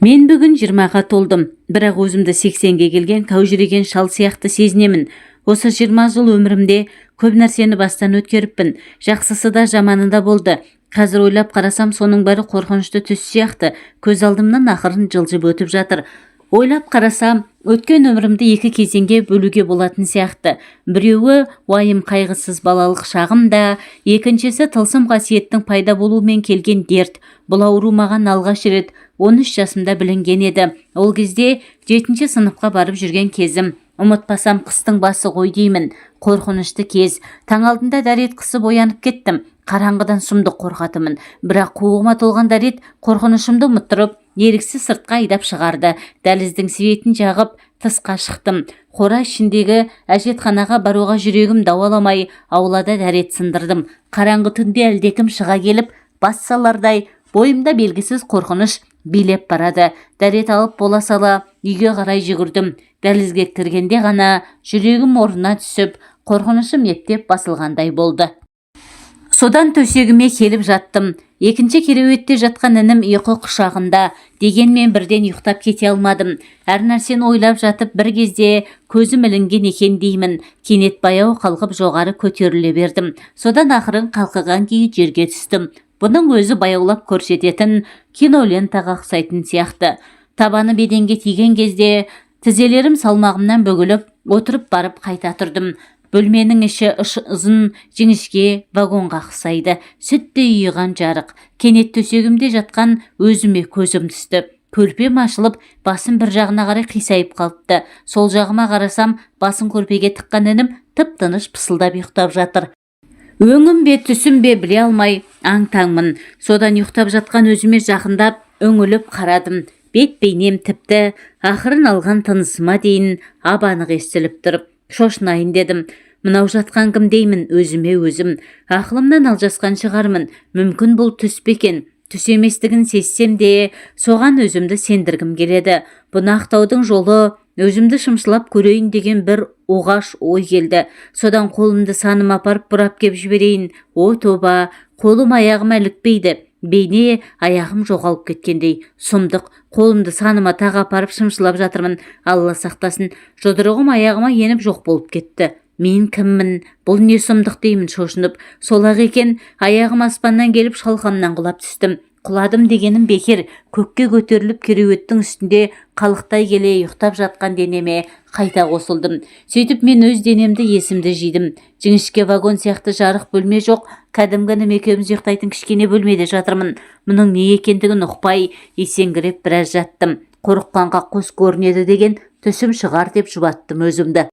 Мен бүгін 20-ға толдым, бірақ өзімді 80-ге келген кәужіреген шал сияқты сезінемін. Осы 20 жыл өмірімде көп нәрсені бастан өткеріппін. Жақсысы да, жаманы да болды. Қазір ойлап қарасам, соның бәрі қорқынышты түс сияқты көз алдымнан ақырын жылжып өтіп жатыр. Ойлап қарасам, өткен өмірімді екі кезеңге бөлуге болатын сияқты. Біреуі уайым қайғысыз балалық шағым да, екіншісі тылсым қасиеттің пайда болуымен келген дерт. Бұл ауру маған алғаш рет 13 жасымда білінген еді. Ол кезде жетінші сыныпқа барып жүрген кезім. Ұмытпасам, қыстың басы ғой деймін. Қорқынышты кез. Таң алдында дәрет қысып оянып кеттім. Қараңғыдан сұмдық қорқатынмын, бірақ қуығыма толған дәрет қорқынышымды ұмыттырып, еріксіз сыртқа айдап шығарды. Дәліздің светін жағып, тысқа шықтым. Қора ішіндегі әжетханаға баруға жүрегім дауаламай, аулада дәрет сындырдым. Қараңғы түнде әлдекім шыға келіп бас салардай бойымда белгісіз қорқыныш билеп барады. Дәрет алып бола сала үйге қарай жүгірдім. Дәлізге кіргенде ғана жүрегім орнына түсіп, қорқынышым ептеп басылғандай болды. Содан төсегіме келіп жаттым. Екінші кереуетте жатқан інім ұйқы құшағында. Дегенмен бірден ұйықтап кете алмадым. Әр нәрсені ойлап жатып, бір кезде көзім ілінген екен деймін, кенет баяу қалқып жоғары көтеріле бердім. Содан ақырын қалқыған күйі жерге түстім. Бұның өзі баяулап көрсететін кинолентаға ұқсайтын сияқты. Табаны беденге тиген кезде тізелерім салмағымнан бүгіліп, отырып барып қайта тұрдым. Бөлменің іші ұзын жіңішке вагонға ұқсайды. Сүттей ұйыған жарық. Кенет төсегімде жатқан өзіме көзім түсті. Көрпем ашылып, басым бір жағына қарай қисайып қалыпты. Сол жағыма қарасам, басын көрпеге тыққан інім тып тыныш пысылдап ұйықтап жатыр. Өңім бе, түсім бе, біле алмай аң-таңмын. Содан ұйықтап жатқан өзіме жақындап үңіліп қарадым. Бет бейнем, тіпті ақырын алған тынысыма дейін ап анық естіліп тұр. Шошынайын дедім. Мынау жатқан кім деймін өзіме өзім. Ақылымнан алжасқан шығармын, мүмкін, бұл түс пе екен? Түс еместігін сезсем де, соған өзімді сендіргім келеді. Бұны ақтаудың жолы өзімді шымшылап көрейін деген бір оғаш ой келді. Содан қолымды саныма апарып бұрап кеп жіберейін. О тоба, қолым аяғыма ілікпейді. Бейне аяғым жоғалып кеткендей. Сұмдық! Қолымды саныма тағы апарып шымшылап жатырмын. Алла сақтасын, жұдырығым аяғыма еніп, жоқ болып кетті. Мен кіммін? Бұл не сұмдық деймін шошынып. Сол-ақ екен, аяғым аспаннан келіп, шалқамнан құлап түстім. Құладым дегенім бекер, көкке көтеріліп, кереуеттің үстінде қалықтай келе ұйықтап жатқан денеме қайта қосылдым. Сөйтіп мен өз денемді есімді жидым. Жіңішке вагон сияқты жарық бөлме жоқ, кәдімгі інім екеуміз ұйықтайтын кішкене бөлмеде жатырмын. Мұның не екендігін ұқпай, есеңгіреп біраз жаттым. Қорыққанға қос көрінеді деген, түсім шығар деп жұбаттым өзімді.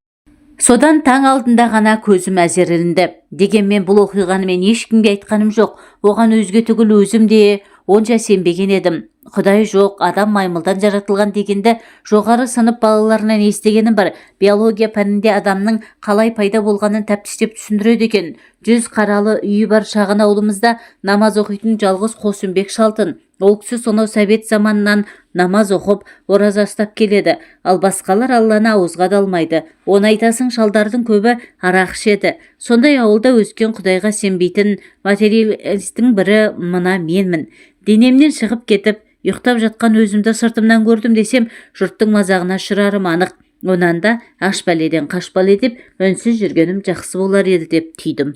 Содан таң алдында ғана көзім әзер ілінді. Дегенмен бұл оқиғаны мен ешкімге айтқаным жоқ. Оған өзге түгіл, өзім де онша сенбеген едім. Құдай жоқ, адам маймылдан жаратылған дегенді жоғары сынып балаларынан естігенім бар. Биология пәнінде адамның қалай пайда болғанын тәптіштеп түсіндіреді екен. 100 қаралы үйі бар шағын ауылымызда намаз оқитын жалғыз Қосымбек шал-тын. Ол кісі сонау совет заманынан намаз оқып, ораза ұстап келеді. Ал басқалар Алланы ауызға да алмайды. Оны айтасың, шалдардың көбі арақ ішеді. Сондай ауылда өскен, құдайға сенбейтін материалистің бірі мына менмін. Денемнен шығып кетіп, ұйықтап жатқан өзімді сыртымнан көрдім десем, жұрттың мазағына ұшырарым анық. Онан да аш бәледен қаш бәле деп, үнсіз жүргенім жақсы болар еді деп түйдім.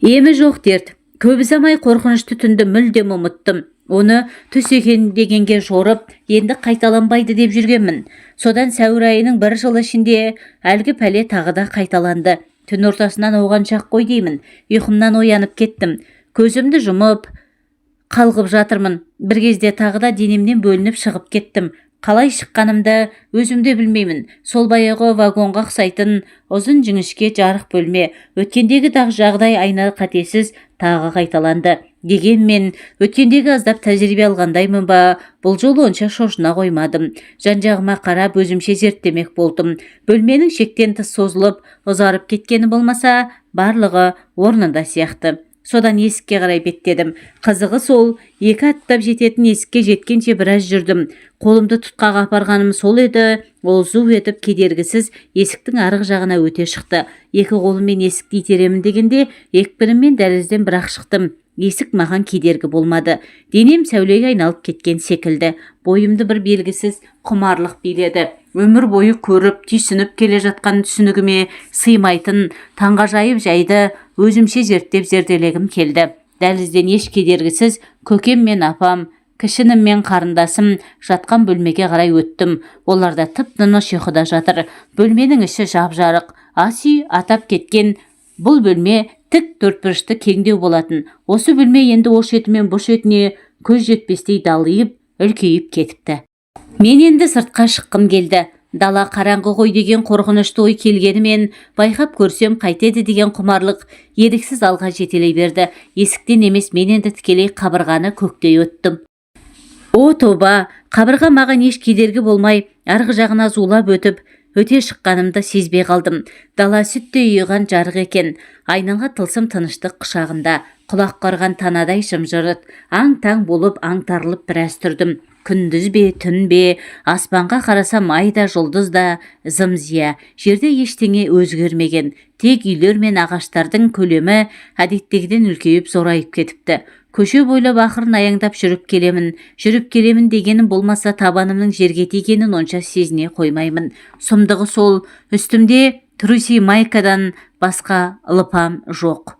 Емі жоқ дерт. Көп ұзамай қорқынышты түнді мүлдем ұмыттым. Оны түс екен дегенге жорып, енді қайталанбайды деп жүргенмін. Содан сәуір айының бір жыл ішінде әлгі пәле тағы да қайталанды. Түн ортасынан оған шақ қой деймін, ұйқымнан оянып кеттім. Көзімді жұмып, қалғып жатырмын. Бір кезде тағы да денемнен бөлініп шығып кеттім. Қалай шыққанымды өзім де білмеймін. Сол баяғы вагонға ұқсайтын ұзын жіңішке жарық бөлме. Өткендегі дағы жағдай айна қатесіз тағы қайталанды. Дегенмен өткендегі аздап тәжірибе алғандаймын ба, бұл жолы онша шошына қоймадым. Жан жағыма қарап, өзімше зерттемек болдым. Бөлменің шектен тыс созылып, ұзарып кеткені болмаса, барлығы орнында сияқты. Содан есікке қарай беттедім. Қызығы сол, екі аттап жететін есікке жеткенше біраз жүрдім. Қолымды тұтқаға апарғаным сол еді, ол зу етіп, кедергісіз есіктің арғы жағына өте шықты. Екі қолыммен есікті итеремін дегенде, екпініммен дәлізден бір-ақ шықтым. Есік маған кедергі болмады. Денем сәулеге айналып кеткен секілді. Бойымды бір белгісіз құмарлық биледі. Өмір бойы көріп, түйсініп келе жатқан түсінігіме сыймайтын таңғажайып жайды өзімше зерттеп зерделегім келді. Дәлізден еш кедергісіз көкем мен апам, кіші інім мен қарындасым жатқан бөлмеге қарай өттім. Олар да тып-тыныш ұйқыда жатыр. Бөлменің іші жап-жарық. Ас үй атап кеткен бұл бөлме тік төртбұрышты, кеңдеу болатын. Осы бөлме енді о шеті мен бұ шетіне көз жетпестей далиып, үлкейіп кетіпті. Мен енді сыртқа шыққым келді. Дала қараңғы ғой деген қорқынышты ой келгенімен, байқап көрсем қайтеді деген құмарлық еріксіз алға жетелей берді. Есіктен емес, мен енді тікелей қабырғаны көктей өттім. О тоба, қабырға маған еш кедергі болмай, арғы жағына зулап өтіп, өте шыққанымды сезбей қалдым. Дала сүттей ұйыған жарық екен. Айнала тылсым тыныштық құшағында. Құлақ қарған танадай жым-жырт. Аң-таң болып, аңтарылып біраз тұрдым. Күндіз бе, түн бе? Аспанға қарасам, ай да, жұлдыз да зым-зия. Жерде ештеңе өзгермеген. Тек үйлер мен ағаштардың көлемі әдеттегіден үлкейіп, зорайып кетіпті. Көше бойлап ақырын аяңдап жүріп келемін. Жүріп келемін дегенім болмаса, табанымның жерге тигенін онша сезіне қоймаймын. Сұмдығы сол, үстімде труси майкадан басқа лыпам жоқ.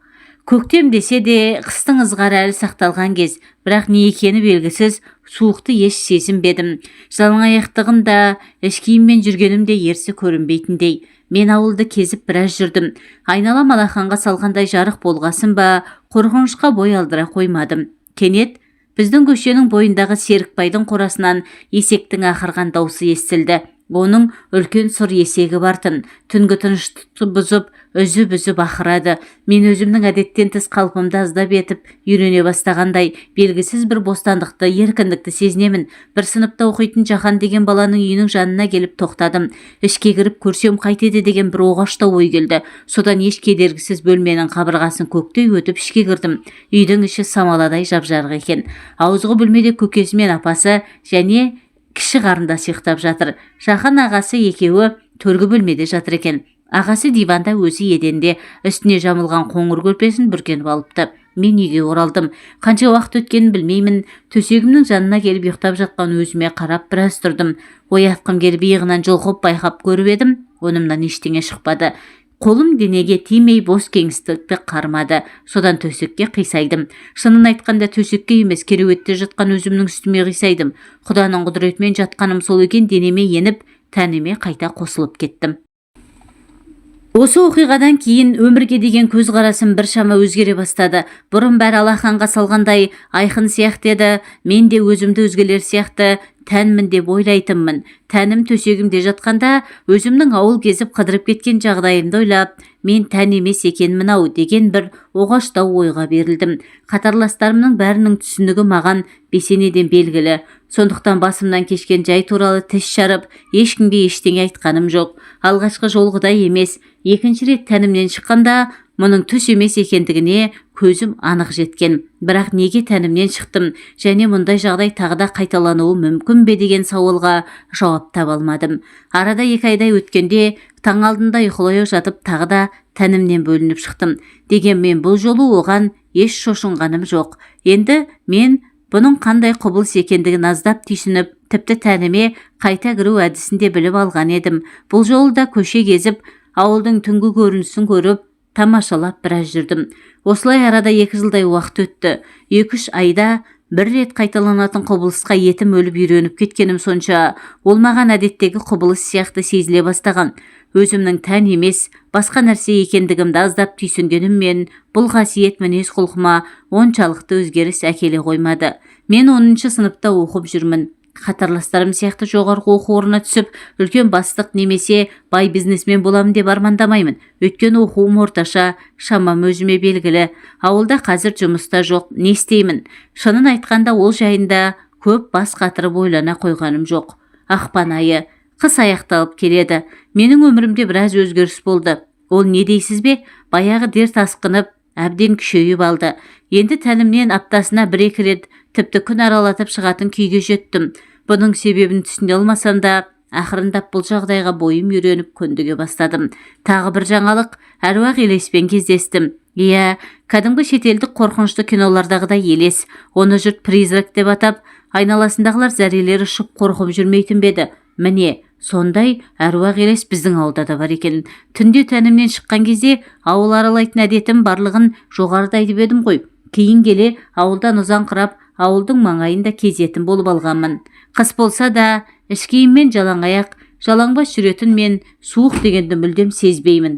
Көктем десе де, қыстың ызғары әлі сақталған кез, бірақ не екені белгісіз суықты еш сезінбедім. Жалаңаяқтығым да, іш киіммен жүргенім де ерсі көрінбейтіндей. Мен ауылды кезіп біраз жүрдім. Айналам алақанға салғандай жарық болғасын ба, қорқынышқа бой алдыра қоймадым. Кенет біздің көшенің бойындағы Серікбайдың қорасынан есектің ақырған даусы естілді. Оның үлкен сұр есегі бартын. Түнгі тыныштықты бұзып, үзіп-үзіп ақырады. Мен өзімнің әдеттен тыс қалпымды аздап етіп үйрене бастағандай, белгісіз бір бостандықты, еркіндікті сезінемін. Бір сыныпта оқитын Жахан деген баланың үйінің жанына келіп тоқтадым. Ішке кіріп көрсем қайтеді деген бір оғаштау ой келді. Содан еш кедергісіз бөлменің қабырғасын көктей өтіп, ішке кірдім. Үйдің іші самаладай жап-жарық екен. Ауызғы бөлмеде көкесі мен апасы және кіші қарындасы ұйықтап жатыр. Жахан ағасы екеуі төргі бөлмеде жатыр екен. Ағасы диванда, өзі еденде, үстіне жамылған қоңыр көрпесін бүркеніп алыпты. Мен үйге оралдым. Қанша уақыт өткенін білмеймін. Төсегімнің жанына келіп, ұйықтап жатқан өзіме қарап біраз тұрдым. Оятқым келіп, иығынан жұлқып байқап көріп едім, онымнан ештеңе шықпады. Қолым денеге тимей, бос кеңістікті қармады. Содан төсекке қисайдым. Шынын айтқанда, төсекке емес, кереуетте жатқан өзімнің үстіме қисайдым. Құданың құдіретімен жатқаным сол екен, денеме еніп, тәніме қайта қосылып кеттім. Осы оқиғадан кейін өмірге деген көзқарасым біршама өзгере бастады. Бұрын бәрі алақанға салғандай айқын сияқты еді. Мен де өзімді өзгелер сияқты тәнмін деп ойлайтынмын. Тәнім төсегімде жатқанда, өзімнің ауыл кезіп қыдырып кеткен жағдайымды ойлап, мен тән емес екенмін ау деген бір оғаштау ойға берілдім. Қатарластарымның бәрінің түсінігі маған бесенеден белгілі. Сондықтан басымнан кешкен жай туралы тіс жарып, ешкімге ештеңе айтқаным жоқ. Алғашқы жолғыдай емес, екінші рет тәнімнен шыққанда, мұның түс емес екендігіне көзім анық жеткен. Бірақ неге тәнімнен шықтым және мұндай жағдай тағы да қайталануы мүмкін бе деген сауалға жауап таба алмадым. Арада 2 айдай өткенде, таң алдында ұйқылы жатып, тағы да тәнімнен бөлініп шықтым. Дегенмен бұл жолы оған еш шошынғаным жоқ. Енді мен бұның қандай құбылыс екендігін аздап түйсініп, тіпті тәніме қайта кіру әдісін де біліп алған едім. Бұл жолы да көше кезіп, ауылдың түнгі көрінісін көріп, тамашалап біраз жүрдім. Осылай арада 2 жылдай уақыт өтті. 2-3 айда бір рет қайталанатын құбылысқа етім өліп үйреніп кеткенім сонша, ол маған әдеттегі құбылыс сияқты сезіле бастаған. Өзімнің тән емес, басқа нәрсе екендігімді аздап түйсінгеніммен, бұл қасиет мінез құлқыма оншалықты өзгеріс әкеле қоймады. Мен 10-сыныпта оқып жүрмін. Қатарластарым сияқты жоғарғы оқу орнына түсіп, үлкен бастық немесе бай бизнесмен боламын деп армандамаймын. Өйткені оқуым орташа, шамам өзіме белгілі. Ауылда қазір жұмыста жоқ, не істеймін? Шынын айтқанда, ол жайында көп бас қатырып ойлана қойғаным жоқ. Ақпан айы. Қыс аяқталып келеді. Менің өмірімде біраз өзгеріс болды. Ол не дейсіз бе? Баяғы дерт асқынып, әбден күшейіп алды. Енді тәнімнен аптасына бір-екі рет, тіпті күн аралатып шығатын күйге жеттім. Бұның себебін түсіне алмасам да, ақырындап бұл жағдайға бойым үйреніп, көндіге бастадым. Тағы бір жаңалық: әруақ елеспен кездестім. Иә, кәдімгі шетелдік қорқынышты кинолардағыдай елес. Оны жұрт призрак деп атап, айналасындағылар зәрелері ұшып қорқып жүрмейтін бе еді? Міне, сондай әруақ елес біздің ауылда да бар екен. Түнде тәнімнен шыққан кезде ауыл аралайтын әдетім барлығын жоғарыда айтып едім ғой. Кейін келе ауылдан ұзаңқырап, ауылдың маңайын да кезетін болып алғанмын. Қыс болса да іш киіммен жалаң аяқ, жалаңбас жүретін мен суық дегенді мүлдем сезбеймін.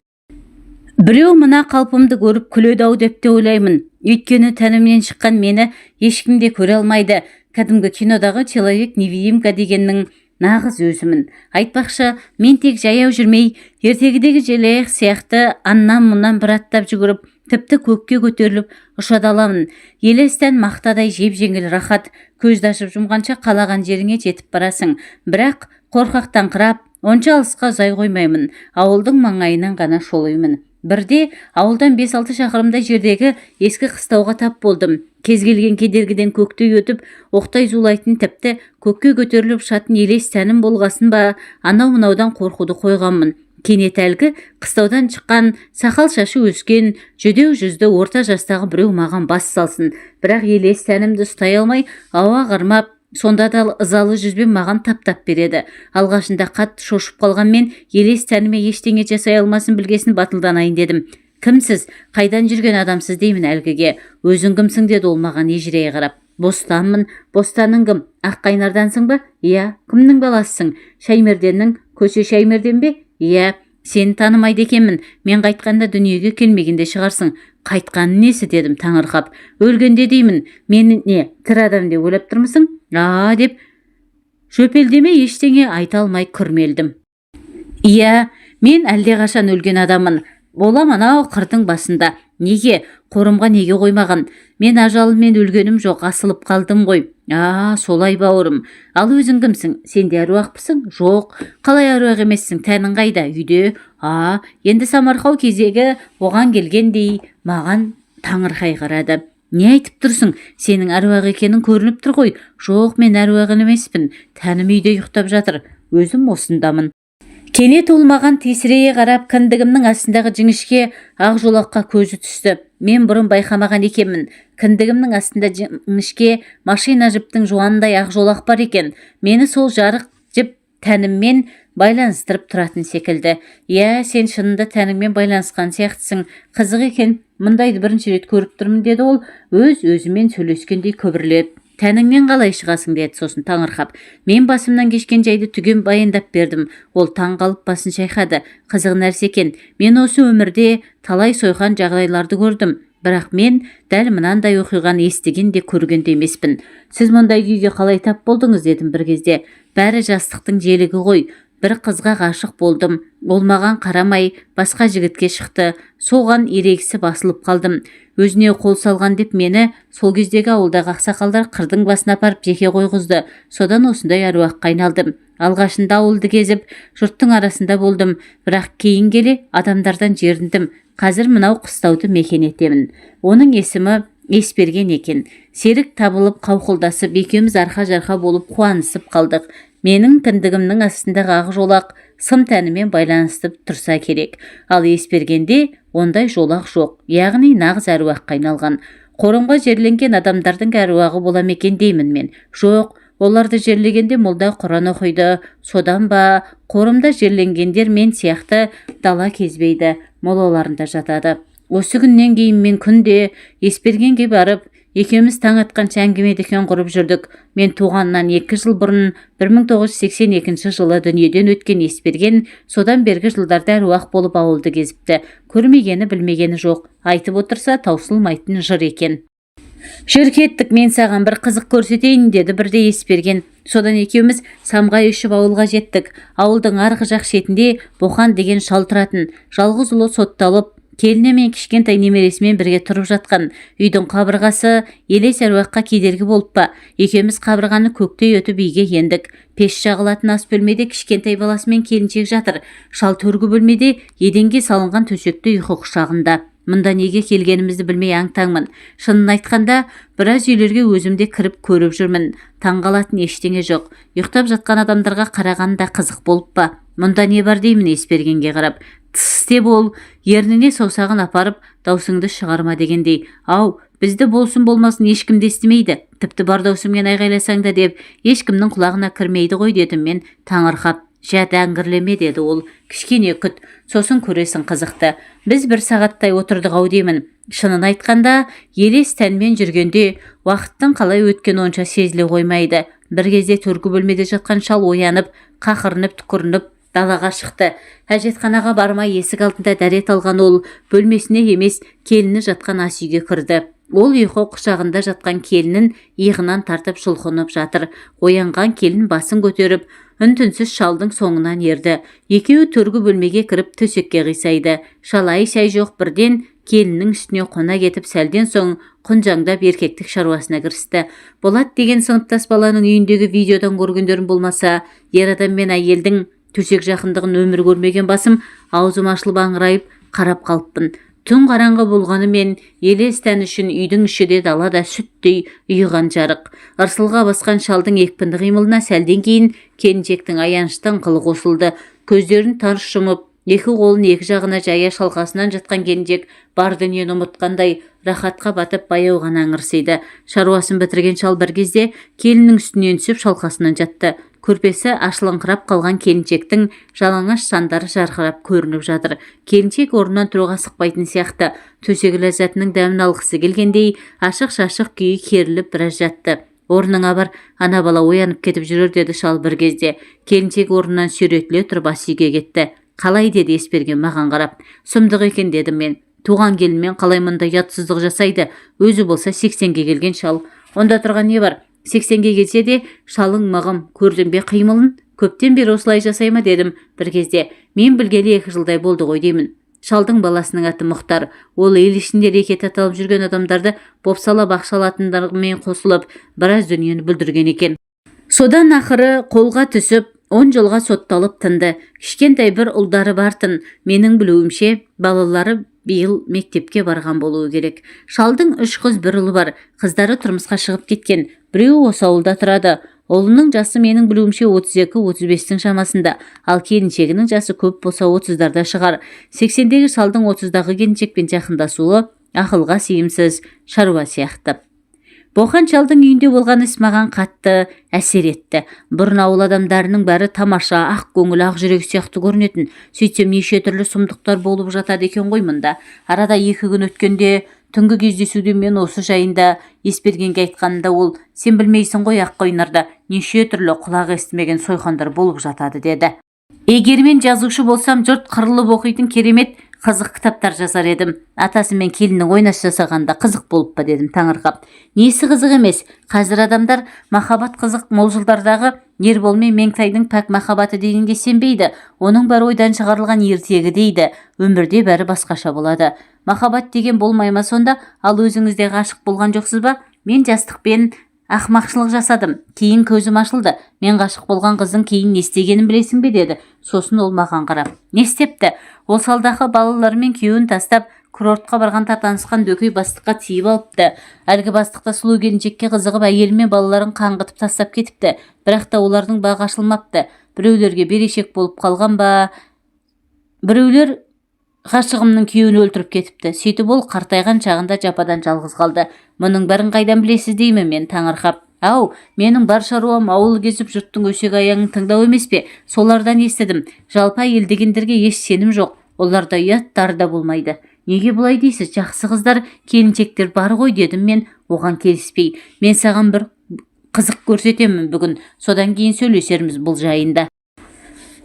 Біреу мына қалпымды көріп күледі ау деп те ойлаймын. Өйткені тәнімнен шыққан мені ешкім де көре алмайды. Кәдімгі кинодағы человек невидимка дегеннің нағыз өзімін. Айтпақшы, мен тек жаяу жүрмей, ертегідегі желаяқ сияқты аннан-мұннан бір аттап жүгіріп, тіпті көкке көтеріліп ұша да аламын. Елес тән мақтадай жеп-жеңіл, рахат, көзді ашып жұмғанша қалаған жеріңе жетіп барасың. Бірақ қорқақтаңқырап, онша алысқа ұзай қоймаймын. Ауылдың маңайынан ғана шолимын. Бірде ауылдан 5-6 шақырымдай жердегі ескі қыстауға тап болдым. Кез келген кедергіден көктей өтіп, оқтай зулайтын, тіпті көкке көтеріліп ұшатын елес тәнім болғасын ба, анау-мынаудан қорқуды қойғанмын. Кенет әлгі қыстаудан шыққан, сақал шашы өскен, жүдеу жүзді орта жастағы біреу маған бас салсын. Бірақ елес тәнімді ұстай алмай, ауа қармап, сонда да ызалы жүзбен маған таптап береді. Алғашында қатты шошып қалған мен елес тәніме ештеңе жасай алмасын білгесін батылданайын дедім. Кімсіз, қайдан жүрген адамсыз деймін әлгіге. Өзің кімсің, деді ол маған ежірейе қарап. Бостанмын. Бостаның кім? Аққайнардансың ба? Иә. Кімнің баласысың? Шаймерденнің. Көше Шаймерден бе? Иә. Сені танымайды екенмін. Мен қайтқанда дүниеге келмеген де шығарсың. Қайтқаны несі, дедім таңырқап. Өлгенде деймін. Мені не, тірі адам деп ойлап тұрмысың? А, деп жөпелдемей ештеңе айта алмай күрмелдім. Иә, мен әлдеқашан өлген адаммын. Болам анау қырдың басында. Неге қорымға неге қоймаған? Мен ажалыммен өлгенім жоқ, асылып қалдым ғой. А, солай, бауырым. Ал өзің кімсің? Сен де әруақпысың? Жоқ. Қалай әруақ емессің? Тәнің қайда? Үйде. А, енді самарқау кезегі оған келгендей маған таңырқай қарады. Не айтып тұрсың? Сенің әруақ екенің көрініп тұр ғой. Жоқ, мен әруақ емеспін. Тәнім үйде ұйықтап жатыр, өзім осындамын. Кенет ол маған тесірейе қарап, кіндігімнің астындағы жіңішке ақ жолаққа көзі түсті. Мен бұрын байқамаған екенмін, кіндігімнің астында жіңішке машина жіптің жуанындай ақ жолақ бар екен. Мені сол жарық жіп тәніммен байланыстырып тұратын секілді. Иә, сен шынында тәніңмен байланысқан сияқтысың. Қызық екен, мұндайды бірінші рет көріп тұрмын, деді ол өз өзімен сөйлескендей күбірлеп. Тәніңнен қалай шығасың, деді сосын таңырқап. Мен басымнан кешкен жайды түгел баяндап бердім. Ол таң қалып басын шайқады. Қызық нәрсе екен. Мен осы өмірде талай сойқан жағдайларды көрдім, бірақ мен дәл мынандай оқиғаны естіген де, көрген де емеспін. Сіз мұндай күйге қалай тап болдыңыз, дедім бір кезде. Бәрі жастықтың желігі ғой. Бір қызға ғашық болдым. Ол маған қарамай басқа жігітке шықты. Соған ерегісіп асылып қалдым. Өзіне қол салған деп мені сол кездегі ауылдағы ақсақалдар қырдың басына апарып жеке қойғызды. Содан осындай әруаққа айналдым. Алғашында ауылды кезіп, жұрттың арасында болдым, бірақ кейін келе адамдардан жеріндім. Қазір мынау қыстауды мекен етемін. Оның есімі Есберген екен. Серік табылып, қауқылдасып, екеуміз арқа-жарқа болып қуанысып қалдық. Менің кіндігімнің астындағы ақ жолақ сым тәнімен байланысып тұрса керек. Ал Есбергенде ондай жолақ жоқ, яғни нағыз әруаққа айналған. Қорымға жерленген адамдардың әруағы бола ма екен деймін мен. Жоқ, оларды жерлегенде молда құран оқиды. Содан ба, қорымда жерленгендер мен сияқты дала кезбейді, молаларында жатады. Осы күннен кейін мен күнде Есбергенге барып, екеуміз таң атқанша әңгіме дүкен құрып жүрдік. Мен туғаннан 2 жыл бұрын, 1982 жылы дүниеден өткен Есберген содан бергі жылдарда әруақ болып ауылды кезіпті. Көрмегені, білмегені жоқ, айтып отырса таусылмайтын жыр екен. Жүр, кеттік, мен саған бір қызық көрсетейін, деді бірде Есберген. Содан екеуміз самғай ұшып ауылға жеттік. Ауылдың арғы жақ шетінде Боқан деген шал тұратын. Жалғыз ұлы сотталып, келіні мен кішкентай немересімен бірге тұрып жатқан. Үйдің қабырғасы елес әруаққа кедергі болып па, екеуміз қабырғаны көктей өтіп үйге ендік. Пеш жағылатын ас бөлмеде кішкентай баласы мен келіншек жатыр. Шал төргі бөлмеде еденге салынған төсекте ұйқы құшағында. Мұнда неге келгенімізді білмей аң-таңмын. Шынын айтқанда, біраз үйлерге өзім де кіріп көріп жүрмін. Таңғалатын ештеңе жоқ. Ұйықтап жатқан адамдарға қарағанда қызық болып па. Мұнда не бар, деймін Есбергенге қарап. Тсс, деп ол ерніне саусағын апарып, даусыңды шығарма дегендей. Ау, бізді болсын болмасын ешкім де естімейді, тіпті бар даусыңмен айғайласаң да деп ешкімнің құлағына кірмейді ғой, дедім мен таңырқап. Жә, дәңгірлеме, деді ол. Кішкене күт, сосын көресің қызықты. Біз бір сағаттай отырдық ау деймін. Шынын айтқанда, елес тәнмен жүргенде уақыттың қалай өткені онша сезіле қоймайды. Бір кезде төргі бөлмеде жатқан шал оянып, қақырынып түкірініп далаға шықты. Әжетханаға бармай, есік алдында дәрет алған ол бөлмесіне емес, келіні жатқан ас үйге кірді. Ол ұйқы құшағында жатқан келінін иығынан тартып жұлқынып жатыр. Оянған келін басын көтеріп, үн түнсіз шалдың соңынан ерді. Екеуі төргі бөлмеге кіріп, төсекке қисайды. Шал ай шай жоқ, бірден келіннің үстіне қона кетіп, сәлден соң құнжаңдап еркектік шаруасына кірісті. Болат деген сыныптас баланың үйіндегі видеодан көргендерім болмаса, ер адам мен әйелдің төсек жақындығын өмір көрмеген басым аузым ашылып, аңырайып қарап қалыппын. Түн қараңғы болғанымен, елес тән үшін үйдің іші де, дала да сүттей ұйыған жарық. Ырсылға басқан шалдың екпінді қимылына сәлден кейін келіншектің аянышты ыңқылы қосылды. Көздерін тарс жұмып, екі қолын екі жағына жая шалқасынан жатқан келіншек бар дүниені ұмытқандай, рахатқа батып, баяу ғана ыңырсиды. Шаруасын бітірген шал бір кезде келіннің үстінен түсіп, шалқасынан жатты. Көрпесі ашылыңқырап қалған келіншектің жалаңаш сандары жарқырап көрініп жатыр. Келіншек орнынан тұруға асықпайтын сияқты. Төсек ләззатының дәмін алғысы келгендей, ашық шашық күйі керіліп біраз жатты. Орныңа бар, ана бала оянып кетіп жүрер, деді шал бір кезде. Келіншек орнынан сүйретіле тұрып, ас үйге кетті. Қалай? деді Есберген маған қарап. Сұмдық екен, дедім мен. Туған келінмен қалай мұндай ұятсыздық жасайды? Өзі болса 80-ге келген шал. Онда тұрған не бар? 80-ге келсе де, шалың мығым. Көрдің бе қимылын? Көптен бері осылай жасай ма? дедім бір кезде. Мен білгелі 2 жылдай болды ғой деймін. Шалдың баласының аты Мұхтар. Ол ел ішінде рекет аталып жүрген адамдарды бопсалап ақша алатындармен қосылып, біраз дүниені бүлдірген екен. Содан ақыры қолға түсіп, 10 жылға сотталып тынды. Кішкентай бір ұлдары бартын. Менің білуімше, балалары биыл мектепке барған болуы керек. Шалдың үш қыз, бір ұлы бар. Қыздары тұрмысқа шығып кеткен, біреуі осы ауылда тұрады. Ұлының жасы, менің білуімше, 32-35-тің шамасында, ал келіншегінің жасы көп болса 30-дарда шығар. 80-дегі шалдың 30-дағы келіншекпен жақындасуы ақылға сыйымсыз шаруа сияқты. Боқан шалдың үйінде болған іс маған қатты әсер етті. Бұрын ауыл адамдарының бәрі тамаша, ақ көңіл, ақ жүрек сияқты көрінетін. Сөйтсем, неше түрлі сұмдықтар болып жатады екен ғой мұнда. Арада 2 күн өткенде түнгі кездесуде мен осы жайында Есбергенге айтқанымда, ол: «Сен білмейсің ғой, аққойнарда неше түрлі құлақ естімеген сойқандар болып жатады», – деді. Егер мен жазушы болсам, жұрт қырылып оқитын керемет қызық кітаптар жазар едім. Атасы мен келіннің ойнас жасағанда қызық болып па? дедім таңырқап. Несі қызық емес? Қазір адамдар махаббат қызық мол жылдардағы Ербол мен Меңтайдың пәк махаббаты дегенге сенбейді. Оның бәрі ойдан шығарылған ертегі дейді. Өмірде бәрі басқаша болады. Махаббат деген болмай ма сонда? Ал өзіңіз де ғашық болған жоқсыз ба? Мен жастықпен ақмақшылық жасадым, кейін көзім ашылды. Мен ғашық болған қыздың кейін не істегенін білесің бе? деді сосын ол маған қарап. Не істепті? Ол салдақы балалары мен күйеуін тастап, курортқа барғанда танысқан дөкей бастыққа тиіп алыпты. Әлгі бастық та сұлу келіншекке қызығып, әйелі мен балаларын қаңғытып тастап кетіпті. Бірақ та олардың бағы ашылмапты. Біреулерге берешек болып қалған ба, біреулер ғашығымның күйеуін өлтіріп кетіпті. Сөйтіп ол қартайған шағында жападан жалғыз қалды. Мұның бәрін қайдан білесіз? деймін мен таңырқап. Ау, менің бар шаруам ауыл кезіп, жұрттың өсек аяңын тыңдау емес пе? Солардан естідім. Жалпы әйел дегендерге еш сенім жоқ. Оларда ұяттары да болмайды. Неге бұлай дейсіз? Жақсы қыздар, келіншектер бар ғой, дедім мен оған келіспей. Мен саған бір қызық көрсетемін бүгін, содан кейін сөйлесерміз бұл жайында.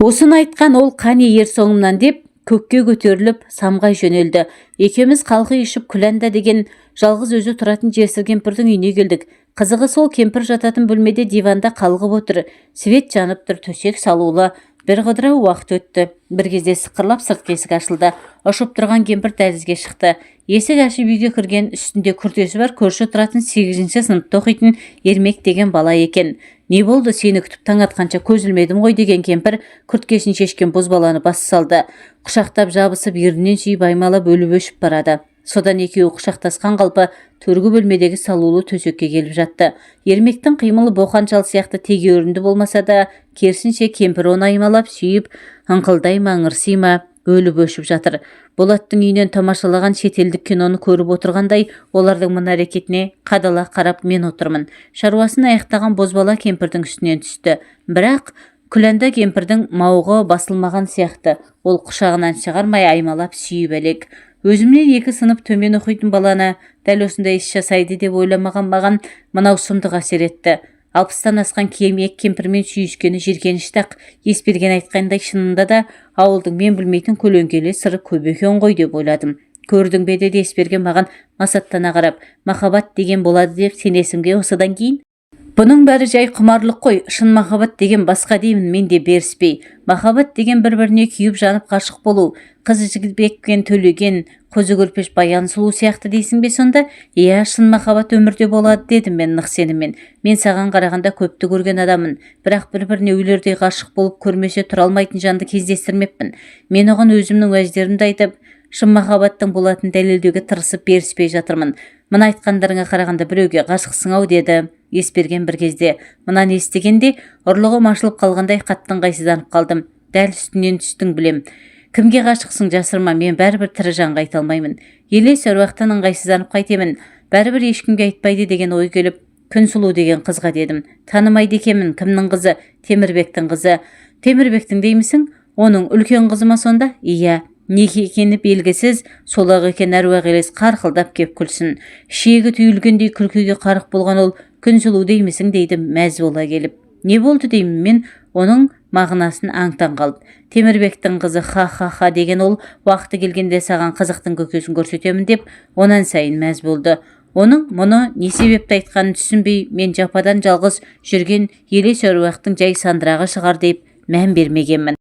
Осыны айтқан ол: «Қане, ер соңымнан», – деп көкке көтеріліп, самғай жөнелді. Екеуміз қалқи ұшып, Күләнда деген жалғыз өзі тұратын жесір кемпірдің үйіне келдік. Қызығы сол, кемпір жататын бөлмеде диванда қалғып отыр. Свет жанып тұр, төсек салулы. Бір қыдырау уақыт өтті. Бір кезде сықырлап сыртқы есік ашылды. Ұшып тұрған кемпір дәлізге шықты. Есік ашып үйге кірген үстінде күртесі бар көрші тұратын сегізінші сыныпта оқитын Ермек деген бала екен. «Не болды? Сені күтіп таң атқанша көз ілмедім ғой», – деген кемпір күрткесін шешкен бозбаланы бас салды. Құшақтап жабысып, ернінен сүйіп, аймалап, өліп өшіп барады. Содан екеуі құшақтасқан қалпы төргі бөлмедегі салулы төсекке келіп жатты. Ермектің қимылы Боқан шал сияқты тегеурінді болмаса да, керісінше, кемпір оны аймалап сүйіп, ыңқылдай ма, ыңырси ма. Өліп-өшіп жатыр. Болаттың үйінен тамашалаған шетелдік киноны көріп отырғандай, олардың мына әрекетіне қадала қарап мен отырмын. Шаруасын аяқтаған бозбала кемпірдің үстінен түсті. Бірақ Күләнда кемпірдің мауқы басылмаған сияқты. Ол құшағынан шығармай аймалап сүйіп әлек. Өзімнен екі сынып төмен оқитын баланы дәл осындай іс жасайды деп ойламаған маған мынау сұмдық әсер етті. 60-тан асқан кемек кемпірмен сүйіскені жиіркенішті-ақ. Есберген айтқандай, шынында да ауылдың мен білмейтін көлеңкелі сыры көп екен ғой деп ойладым. Көрдің бе, деді Есберген маған масаттана қарап. Махаббат деген болады деп сенесің бе осыдан кейін? Бұның бәрі жай құмарлық қой, шын махаббат деген басқа, деймін мен де беріспей. Махаббат деген бір-біріне күйіп жанып ғашық болу. Қыз Жібек пен Төлеген, Қозы Көрпеш, Баян сұлу сияқты дейсің бе сонда? Иә, шын махаббат өмірде болады, дедім мен нық сеніммен. Мен саған қарағанда көпті көрген адаммын, бірақ бір-біріне өлердей ғашық болып көрмесе тұра алмайтын жанды кездестірмеппін. Мен оған өзімнің уәждерімді айтып, шын махаббаттың болатынын дәлелдеуге тырысып беріспей жатырмын. Мына айтқандарыңа қарағанда біреуге ғашықсың-ау, деді Есберген бір кезде. Мынаны естігенде ұрлығым ашылып қалғандай қатты ыңғайсызданып қалдым. Дәл үстінен түстің, білем. Кімге ғашықсың, жасырма, мен бәрібір тірі жанға айта алмаймын. Елес әруақтан ыңғайсызданып қайтемін? Бәрібір ешкімге айтпайды деген ой келіп, Күнсұлу деген қызға, дедім. Танымайды екенмін. Кімнің қызы? Темірбектің қызы. Темірбектің деймісің? Оның үлкен қызы ма сонда? Иә. Неге екені белгісіз, сол-ақ екен, әруақ Елес қарқылдап кеп күлсін. Ішегі түйілгендей күлкіге қарық болған ол Күнсұлу деймісің, дейді мәз бола келіп. Не болды, деймін мен оның мағынасын аң-таң қалып. Темірбектің қызы, ха-ха-ха, деген ол, уақыты келгенде саған қызықтың көкесін көрсетемін деп онан сайын мәз болды. Оның мұны не себепті айтқанын түсінбей, мен жападан жалғыз жүрген Елес әруақтың жай сандырағы шығар деп мән бермегенмін.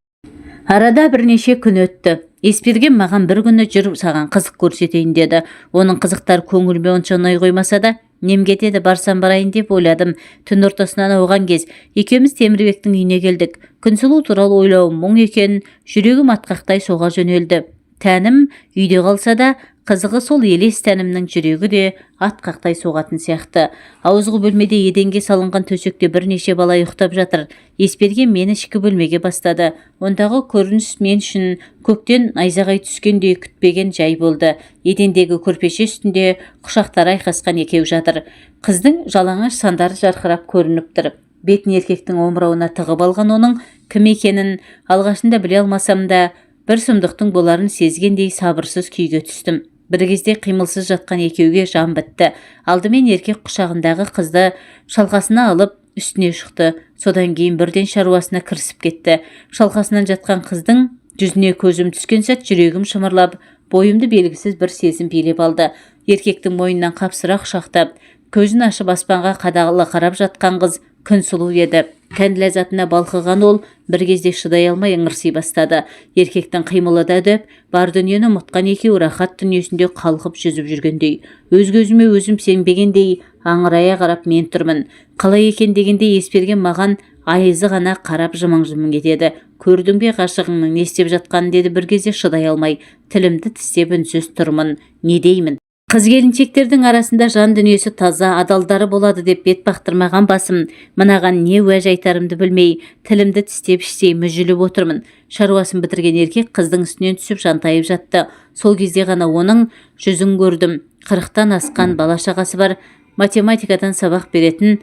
Арада бірнеше күн өтті. Есберген маған бір күні, жүр, саған қызық көрсетейін, деді. Оның қызықтары көңіліме онша ұнай қоймаса да, нем кетеді, барсам барайын деп ойладым. Түн ортасынан ауған кез. Екеуміз Темірбектің үйіне келдік. Күнсұлу туралы ойлауым мұң екен, жүрегім атқақтай соға жөнелді. Тәнім үйде қалса да, қызығы сол, елес тәнімнің жүрегі де атқақтай соғатын сияқты. Ауызғы бөлмеде еденге салынған төсекте бірнеше бала ұйықтап жатыр. Есберген мені ішкі бөлмеге бастады. Ондағы көрініс мен үшін көктен найзағай түскендей күтпеген жай болды. Едендегі көрпеше үстінде құшақтары айқасқан екеу жатыр. Қыздың жалаңаш сандары жарқырап көрініп тұр. Бетін еркектің омырауына тығып алған оның кім екенін алғашында біле алмасам да, бір сұмдықтың боларын сезгендей сабырсыз күйге түстім. Бір кезде қимылсыз жатқан екеуге жан бітті. Алдымен еркек құшағындағы қызды шалқасына алып үстіне шықты. Содан кейін бірден шаруасына кірісіп кетті. Шалқасынан жатқан қыздың жүзіне көзім түскен сәт жүрегім шымырлап, бойымды белгісіз бір сезім билеп алды. Еркектің мойнынан қапсыра құшақтап, көзін ашып аспанға қадала қарап жатқан қыз Күнсұлу еді. Тән ләззатына балқыған ол бір кезде шыдай алмай ыңырси бастады. Еркектің қимылы да үдеп, бар дүниені ұмытқан екеуі рахат дүниесінде қалқып жүзіп жүргендей. Өз көзіме өзім сенбегендей аңырая қарап мен тұрмын. Қалай екен дегендей Есберген маған айызы ғана қарап жымың-жымың етеді. Көрдің бе ғашығыңның не істеп жатқанын, деді бір кезде шыдай алмай. Тілімді тістеп үнсіз тұрмын. Не деймін? Қыз келіншектердің арасында жан дүниесі таза, адалдары болады деп бет бақтырмаған басым мынаған не уәж айтарымды білмей, тілімді тістеп іштей мүжіліп отырмын. Шаруасын бітірген еркек қыздың үстінен түсіп жантайып жатты. Сол кезде ғана оның жүзін көрдім. 40-тан асқан, бала шағасы бар, математикадан сабақ беретін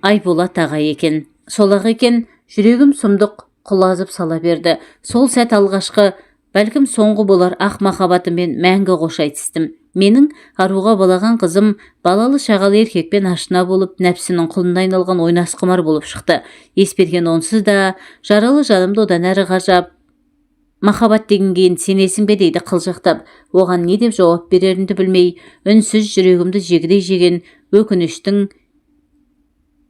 Айболат ағай екен. Сол-ақ екен, жүрегім сұмдық құлазып сала берді. Сол сәт алғашқы, бәлкім соңғы болар ақ махаббатыммен мәңгі қош айтыстым. Менің аруға балаған қызым балалы шағалы еркекпен ашына болып, нәпсінің құлына айналған ойнасқұмар болып шықты. Есберген онсыз да жаралы жанымды одан әрі ғажап. Махаббат дегенге енді сенесің бе, дейді қылжақтап. Оған не деп жауап берерімді білмей, үнсіз жүрегімді жегідей жеген өкініштің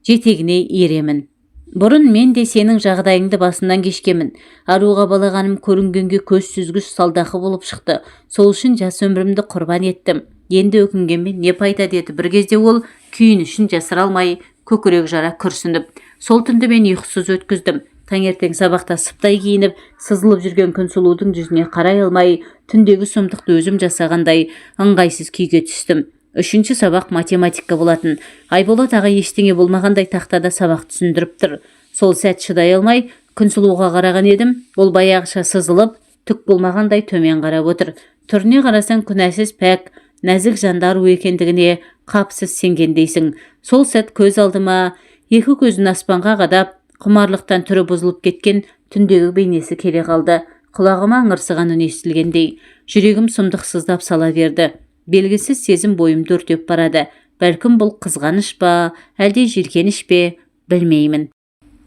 жетегіне еремін. Бұрын мен де сенің жағдайыңды басынан кешкенмін. Аруға балағаным көрінгенге көз сүзгіш салдақы болып шықты. Сол үшін жас өмірімді құрбан еттім. Енді өкінгенмен не пайда, деді бір кезде ол күйінішін жасыра алмай, көкірек жара күрсініп. Сол түнді мен ұйқысыз өткіздім. Таңертең сабақта сыптай киініп сызылып жүрген Күнсұлудың жүзіне қарай алмай, түндегі сұмдықты өзім жасағандай ыңғайсыз күйге түстім. Үшінші сабақ математика болатын. Айболат ағай ештеңе болмағандай тақтада сабақ түсіндіріп тұр. Сол сәт шыдай алмай Күнсұлуға қараған едім, ол баяғыша сызылып Түк болмағандай төмен қарап отыр. Түріне қарасаң, күнәсіз пәк, нәзік жанды ару екендігіне қапсыз сенгендейсің. Сол сәт көз алдыма екі көзін аспанға қадап, құмарлықтан түрі бұзылып кеткен түндегі бейнесі келе қалды. Құлағыма ыңырсыған үн естілгендей, жүрегім сұмдық сыздап сала берді. Белгісіз сезім бойымды өртеп барады. Бәлкім, бұл қызғаныш па, әлде жиіркеніш пе, білмеймін.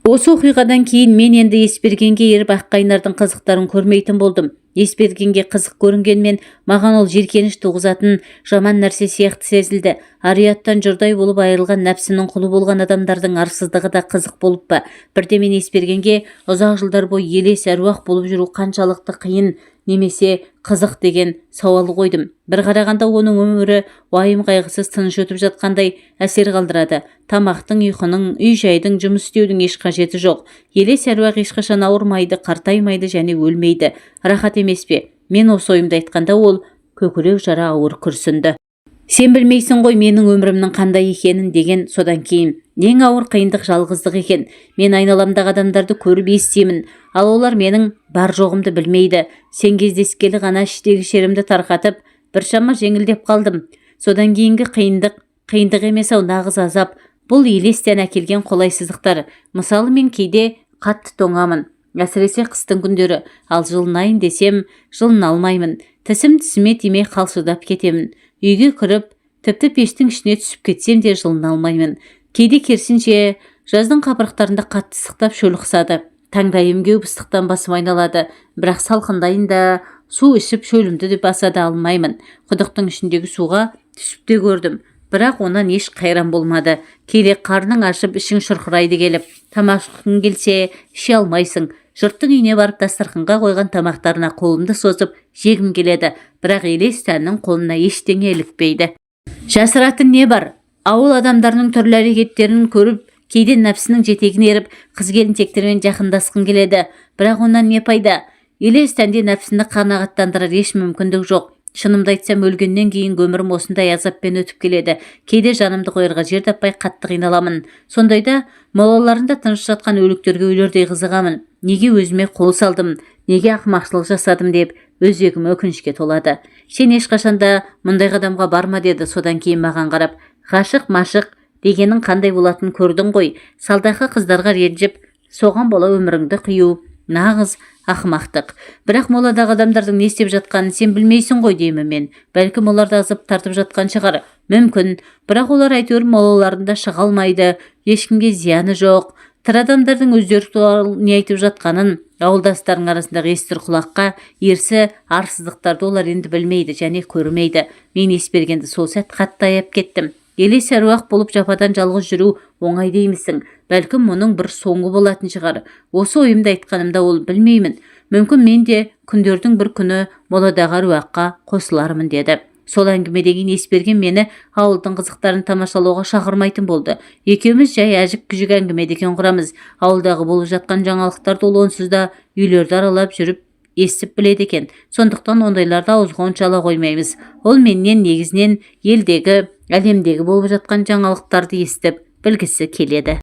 Осы оқиғадан кейін мен енді Есбергенге еріп, Аққайнардың қызықтарын көрмейтін болдым. Есбергенге қызық көрінгенмен, маған ол жиіркеніш туғызатын жаман нәрсе сияқты сезілді. Ар-ұяттан жұрдай болып айырылған, нәпсінің құлы болған адамдардың арсыздығы да қызық болып па? Бірде мен Есбергенге ұзақ жылдар бойы елес әруақ болып жүру қаншалықты қиын немесе қызық деген сауал қойдым. Бір қарағанда, оның өмірі уайым қайғысыз тыныш өтіп жатқандай әсер қалдырады. Тамақтың, ұйқының, үй жайдың, жұмыс істеудің еш қажеті жоқ. Елес әруақ ешқашан ауырмайды, қартаймайды және өлмейді. Рахат емес пе? Мен осы ойымды айтқанда, ол көкірек жара ауыр күрсінді. «Сен білмейсің ғой менің өмірімнің қандай екенін», – деген содан кейін. «Ең ауыр қиындық жалғыздық екен. Мен айналамдағы адамдарды көріп естимін, ал олар менің бар жоғымды білмейді. Сен кездескелі ғана іштегі шерімді тарқатып, біршама жеңілдеп қалдым. Содан кейінгі қиындық қиындық емес ау, нағыз азап. Бұл елестен әкелген қолайсыздықтар. Мысалы, мен кейде қатты тоңамын, әсіресе қыстың күндері. Ал жылынайын десем, жылына алмаймын. Тісім тісіме тимей қалшылдап кетемін. Үйге кіріп, тіпті пештің ішіне түсіп кетсем де, жылына алмаймын. Кейде керісінше, жаздың қапырықтарында қатты ыстықтап, шөл қысады. Таңдайым кеуіп, ыстықтан басым айналады. Бірақ салқындайын да, су ішіп, шөлімді де баса да алмаймын. Құдықтың ішіндегі суға түсіп те көрдім, бірақ онан еш қайран болмады. Кейде қарның ашып, ішің шұрқырайды келіп. Тамақ ішкің келсе, іше алмайсың. Жұрттың үйіне барып, дастарханға қойған тамақтарына қолымды созып жегім келеді, бірақ елес тәннің қолына ештеңе ілікпейді. Жасыратын не бар, ауыл адамдарының түрлі әрекеттерін көріп, кейде нәпсінің жетегіне еріп, қыз келіншектермен жақындасқың келеді. Бірақ онан не пайда? Елес тәнде нәпсіні қанағаттандырар еш мүмкіндік жоқ. Шынымды айтсам, өлгеннен кейінгі өмірім осындай азаппен өтіп келеді. Кейде жанымды қоярға жер таппай, қатты қиналамын. Сондайда молаларында тыныш жатқан өліктерге өлердей қызығамын. Неге өзіме қол салдым, неге ақымақшылық жасадым деп өзегім өкінішке толады. Сен ешқашанда мұндай қадамға барма», – деді содан кейін маған қарап. «Ғашық машық дегенің қандай болатынын көрдің ғой. Салдақы қыздарға ренжіп, соған бола өміріңді қию нағыз ақымақтық». «Бірақ моладағы адамдардың не істеп жатқанын сен білмейсің ғой», – деймін мен. «Бәлкім, олар да азап тартып жатқан шығар». «Мүмкін, бірақ олар әйтеуір молаларында шыға алмайды, ешкімге зияны жоқ. Тірі адамдардың өздері туралы не айтып жатқанын, ауылдастарының арасындағы естір құлаққа ерсі арсыздықтарды олар енді білмейді және көрмейді». Мен Есбергенді сол сәт қатты аяп кеттім. Елес әруақ болып жападан жалғыз жүру оңай деймісің? Бәлкім, мұның бір соңы болатын шығар. Осы ойымды айтқанымда ол: «Білмеймін, мүмкін, мен де күндердің бір күні моладағы әруаққа қосылармын», – деді. Сол әңгімеден кейін Есберген мені ауылдың қызықтарын тамашалауға шақырмайтын болды. Екеуміз жай әжік-күжік әңгіме дүкен құрамыз. Ауылдағы болып жатқан жаңалықтарды ол онсыз да үйлерді аралап жүріп естіп біледі екен. Сондықтан ондайларды ауызға онша ала қоймаймыз. Ол менен негізінен елдегі, әлемдегі болып жатқан жаңалықтарды естіп білгісі келеді.